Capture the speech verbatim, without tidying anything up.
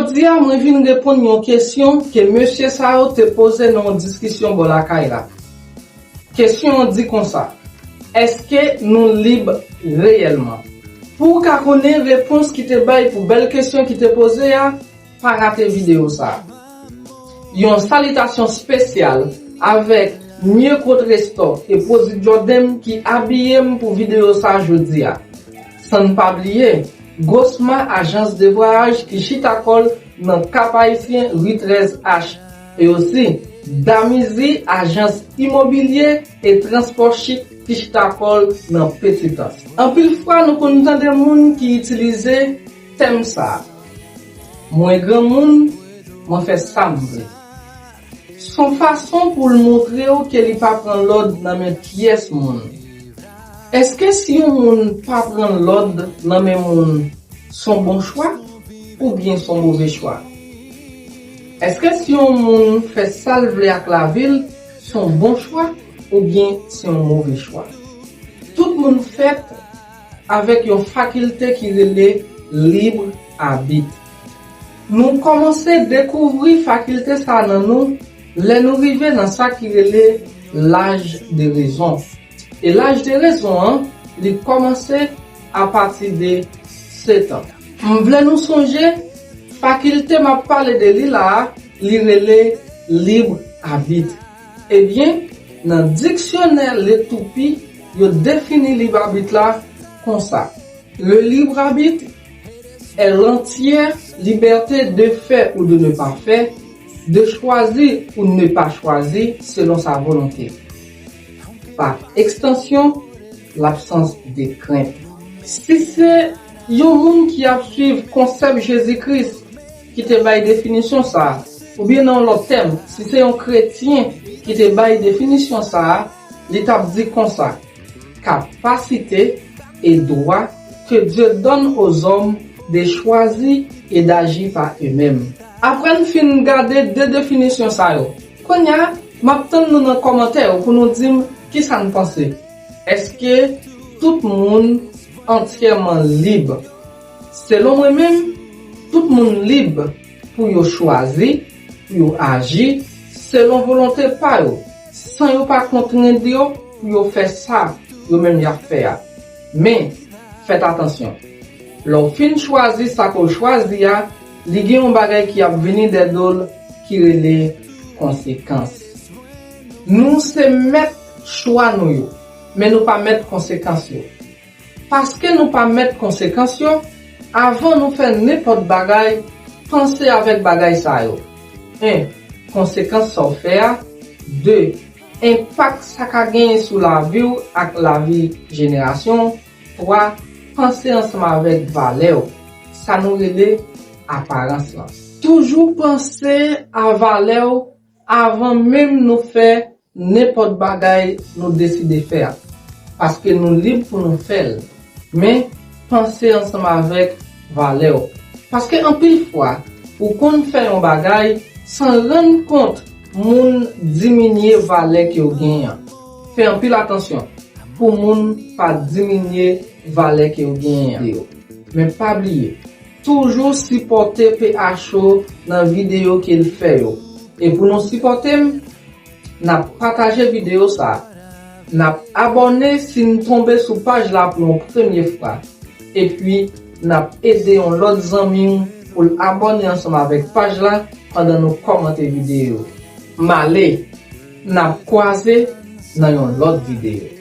Jodi a, mwen vin reponn yon kesyon ke mesye sa yo te poze nan yon diskisyon bò lakay la. Kesyon an di konsa, èske nou lib reyèlman? Pou w ka konnen repons ki te bay pou bèl kesyon ki te poze a, pa rate videyo sa a. Yon salitasyon espesyal avèk Mye Kot Restò e Pwodui Jordan ki abiye m pou videyo sa a jodi a. San n pa bliye, Gosma ajans de vwayaj ki chita kò l nan Kap Ayisyen, ri trèz H, e osi Damizi ajans imobilye e transpò chik ki chita kò l nan Petitans. Anpil fwa, nou konn tande moun ki itilize tèm sa a, mwen granmoun, mwen fè sa m vle. S on fason pou l montre w ke li pa pran lòd nan men pyès moun. Èske si yon moun pa pran lòd nan men moun, s on bon chwa oubyen s on move chwa? Èske si yon moun fè sa l vle ak lavi l, s on bon chwa oubyen s on move chwa? Tout moun fèt avèk yon fakilte ki rele lib abit. Nou kòmanse dekouvri fakilte sa a nan nou lè nou rive nan sa ki rele laj de rezon. E laj de rezon an, li kòmanse apati de sèt an. M vle nou sonje, fakilte m ap pale de li la a, li rele lib abit. Ebyen, nan diksyonè Letoupi, yo defini lib abit la konsa: Le libre arbitre est l'entière liberté de faire ou de ne pas faire, de choisir ou ne pas choisir selon sa volonté. Par extension, l'absence de crainte. Si se yon moun ki ap swiv konsèp Jezi Kris ki te bay definisyon sa a, oubyen nan yon lòt tèm, si se yon kretyen ki te bay definisyon sa a, li t ap di konsa: capacité et droit que Dieu donne aux hommes de choisir et d'agir par eux-mêmes. Apre n fin gade de definisyon sa yo, kounye a, m ap tann nou nan kòmantè yo pou nou di m kisa n panse. Èske tout moun antyèman lib? Selon mwen menm, tout moun lib pou yo chwazi, pou yo aji selon volonte pa yo, san yo pa kontrenn yo pou yo fè sa yo menm y ap fè a. Men, fèt atansyon. Lè w fin chwazi sa ke w chwazi a, li gen yon bagay ki ap vini dèdo l ki rele konsekans. Nou se mèt chwa nou yo, men nou pa mèt konsekans yo. Paske nou pa mèt konsekans yo, avan nou fè nenpòt bagay, panse avèk bagay sa yo. En, konsekans sa w fè a. De, enpak sa ka genyen sou lavi w ak lavi jenerasyon w. Twa, panse ansanm avèk valè w, sa nou rele aparans lan. Toujou panse a valè w avan menm nou fè nenpòt bagay nou deside fè a, paske nou lib pou nou fè l. Men, panse ansanm avèk valè w. Paske anpil fwa, ou konn fè yon bagay san rann kont moun diminye valè ke w genyen an. Fè anpil atansyon pou moun pa diminye valè ke w genyen an. Men pa bliye, toujou sipòte P H O nan videyo ke l fè yo. E pou nou sipòte m, n ap pataje videyo sa a. N ap abòne si n tonbe sou paj la pou yon premye fwa. Epi, n ap ede yon lòt zanmi w pou l abòne ansanm avèk paj la pandan nou kòmante videyo. M ale, n ap kwaze nan yon lòt videyo.